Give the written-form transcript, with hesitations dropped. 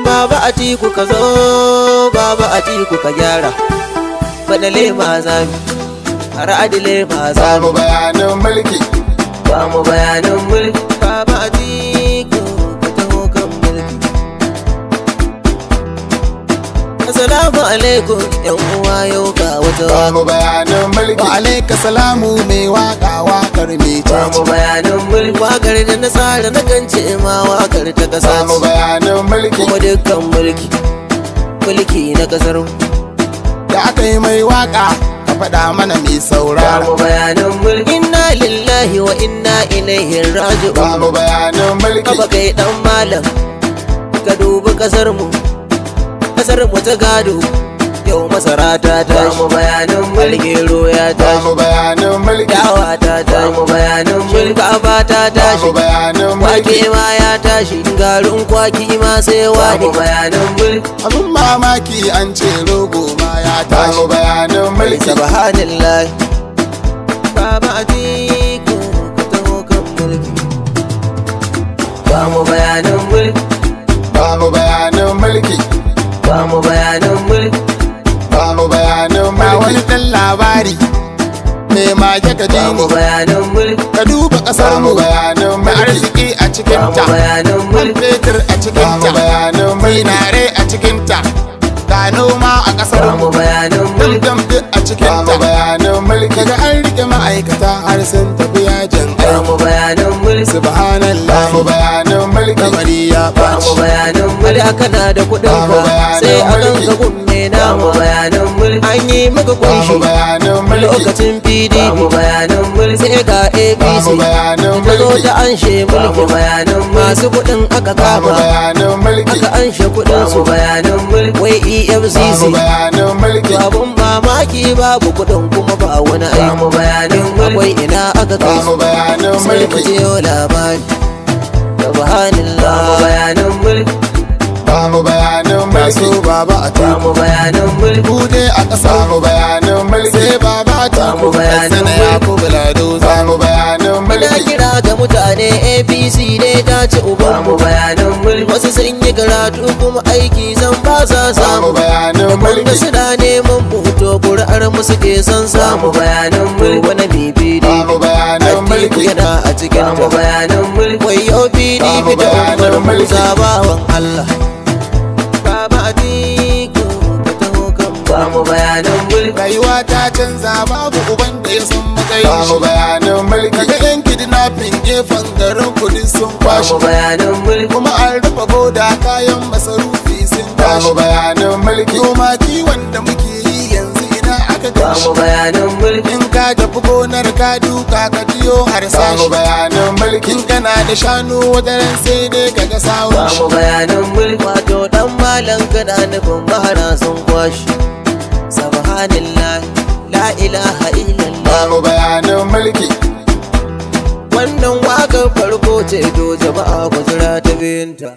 Baba Atiku ka zo, Baba Atiku ka gyara. Fadale ma zami, har adile ma zami. Ba mu bayanin mulki. Ba mu bayanin mulki. Baba Atiku ka taho kan mulki. Assalamu alaikum yan uwa, yau ga wata Ba waka. mu bayanin mulki. Wa alaika salamu, mai waka, wakar mai Ba mu caci. bayanin mulki. Wakar da na tsara na kan ce ma wakar ta kasa Ba mu ce. bayanin mulki. Kuma dukkan mulki, mulki na kasar mu. Da aka yi mai waka, ka faɗa mana mai Ba saurara. mu bayanin mulki. Inna lillahi wa inna ilaihi raji'un. Ba mu bayanin mulki. Kaba kai dan malam, ka dubi kasar mu, kasar mu ta gado. Yau masara ta tashi, mu bayanin mulki, gero ya Ba tashi, mu bayanin mulki. dawa ta tashi, mu bayanin mulki, shinkafa ta Ba tashi, mu bayanin mulki. wake ma ya tashi, garin kwaki ma sai wani bayanin mulki. Abin mamaki, an ce rogo ma ya Ba tashi. mu bayanin mulki. Subhanallah. Baba Atiku ka taho kan mulki. Ba mu bayanin mulki. Ba mu bayanin mulki. Ba mu bayanin mulki. Ba mu bayanin Ba wani mulki. ɗan labari, mai mage ka Ba mu ji ni. bayanin mulki. Ka duba Ba ƙasar mu mu bayanin da mulki. arziki a Ba mu cikinta. bayanin Man mulki. fetur a Ba mu cikinta. bayanin mulki. Zinare a cikinta. Ga noma a ƙasar Ba mu mu. bayanin mulki. Dam duk a Ba mu cikinta. bayanin mulki. Kaga an rike ma'aikata har sun tafi yajin Ba aiki. mu bayanin mulki. Ba Subhanallah. mu bayanin mulki. Lamari ya Ba mu ɓaci. bayanin mulki. Da kana da kuɗin Ba mu ka bayanin sai a mulki. ganka gumme na mu bayanin mulki. An yi maka Ba mu kunshi bayanin mulki. lokacin PDP. Ba mu bayanin mulki. Sai ga Ba APC mu bayanin ta zo mulki. ta anshe mulki. Bayanin masu kuɗin aka Ba mu kama, bayanin mulki. aka anshe kuɗin su. Bayanin mulki. Wai Ba EFCC. mu bayanin mulki. Abun mamaki, babu kuɗin kuma ba wani aiki. Mu bayanin akwai ina aka Ba kai mu su. bayanin Sai mu mulki. je labari. Subhanallah. Ba mu bayanin mulki. Ba mu bayanin Taso mulki. Baba Ba Atiku. mu bayanin mulki. Ku dai a Ba ƙasar mu bayanin mulki. sai Baba Atiku. Mu bayanin Katsina mulki. Yakubu Lado. Ba mu bayanin Ina mulki. kira ga mutane, APC ne ta ci uban mu. Bayanin mulki. Wasu sun yi karatu kuma aiki zan ba sa Ba mu samu. bayanin Wanda mulki. suna neman mu to ƙuri'ar mu suke son samu. Bayanin mulki. Wani mai Ba PDP. mu bayanin Atiku mulki. yana a cikin ta. Bayanin mulki. Wayo PDP da bayanin Umar mulki. Musa bawan Allah. Baba Atiku ka taho kan ba mu bayanin mulki. Rayuwa ta canza, babu uban da ya san matsayin Ba mu shi. bayanin mulki. Kaga yan kidnapping gefen garin kudi sun Ba kwashi. mu bayanin mulki. Kuma an rufe boda, kayan masarufi sun Ba tashi. mu bayanin mulki. Noma kiwon da muke yi yanzu ina aka Ba gashi. mu bayanin mulki. In ka tafi gonar ka duka ka jiyo Ba mu harsashi. bayanin mulki. In kana da shanu, wataran sai dai ka ga sawun Ba shi. mu bayanin mulki. Wato dan malam kana nufin mahara sun kwashi. Subhanallah, la ilaha illallah. Ba mu bayanin mulki. Wannan wakar farko ce, to jama'a ku jira ta biyunta.